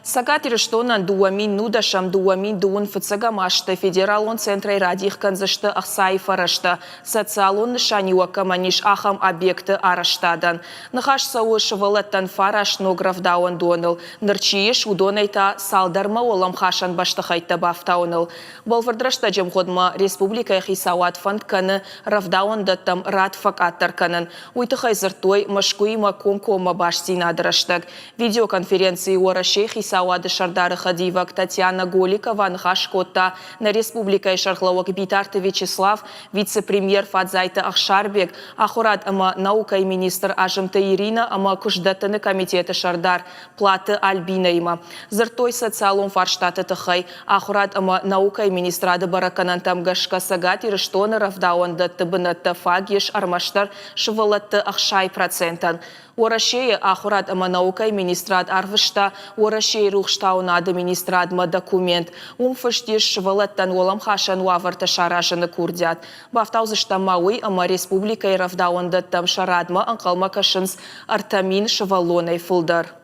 Цӕгат Ирыстонӕн 2019-ӕм 2021 фыццӕгӕм азты федералон центрӕй радих кӕндзысты ӕхцайы фӕрӕзтӕ, социалон нысаниуӕг кӕмӕн ис, ахӕм объекты арӕзтадӕн. Ныхас цӕуы сывӕллӕттӕн фараст ног рӕвдауӕндоныл, ныр чи ис, уыдонӕй та цалдӕрмӕ уӕлӕмхасӕн бӕстыхӕйттӕ бафтауыныл. Бӕлвырд рӕстӕджы мгъуыдмӕ республикӕйы хицауад фӕнд кӕны рӕвдауӕндӕттӕм рад фӕкъаддӕр кӕнын. Уый тыххӕй дзырдтой Мӕскуыимӕ комкоммӕ бастдзинады рӕстӕг. Видеоконференцийы Уӕрӕсейы хицауады сӕрдары хӕдивӕг Татьяна Голикова ныхас кодта нӕ республикӕйы сӕргълӕууӕг Битарты Вячеслав, вице-премьер Фадзайты Ӕхсарбег, ахуырад ӕмӕ наукӕйы министр Азымты Иринӕ ӕмӕ куыстдӕттыны комитеты сӕрдар Платы Альбинӕимӕ. Дзырдтой социалон фарстаты тыххӕй. Ахуырад ӕмӕ наукӕйы министрады бӕрӕггӕнӕнтӕм гӕсгӕ Цӕгат Ирыстоны рӕвдауӕндӕтты бынӕттӕ фаг ис ӕрмӕстдӕр сывӕллӕтты 60 процентӕн. Уӕрӕсейы ахуырад ӕмӕ наукӕйы министрад арвыста Уӕрӕсейы рухстауынады министрадмӕ документ. Уым фыст ис сывӕллӕттӕн уӕлӕмхасӕн уавӕртӕ саразыны курдиат. Бафтаудзыстӕм ма уый, ӕмӕ республикӕйы рӕвдауӕндӕттӕм сӕ радмӕ ӕнхъӕлмӕ кӕсынц 3000 сывӕллонӕй фылдӕр.